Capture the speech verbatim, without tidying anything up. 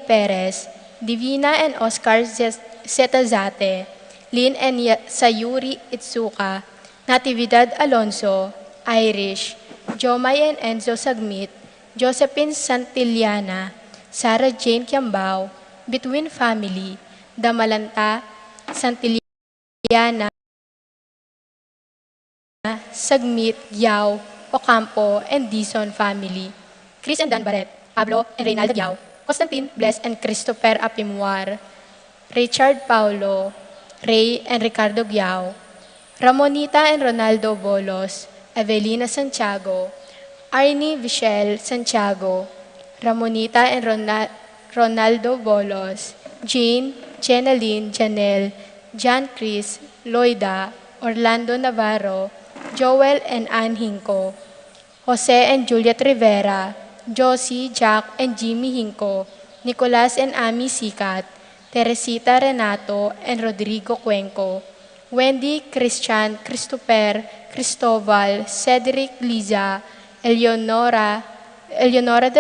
Perez, Divina and Oscar Zet-, Zetazate, Lynn and Ya-, Sayuri Itsuka, Natividad Alonso, Irish, Jomay and Enzo Sagmit, Josephine Santillana, Sarah Jane Kiambao, Between Family, Damalanta Santillana, Sagmit, Giao, Ocampo, and Dizon family. Chris and Dan Barret, Pablo and Reynalda Giao, Constantine, Bless and Christopher Apimuar, Richard Paulo, Ray and Ricardo Giao, Ramonita and Ronaldo Bolos, Evelina Santiago, Arnie Michelle Santiago, Ramonita and Rona-, Ronaldo Bolos, Jean, Jenaline, Janelle, John Chris, Loida, Orlando Navarro, Joel and Ann Hinco, Jose and Juliet Rivera, Josie, Jack and Jimmy Hinco, Nicolas and Amy Sikat, Teresita Renato and Rodrigo Cuenco, Wendy, Christian, Christopher, Cristobal, Cedric, Liza, Eleonora, Eleonora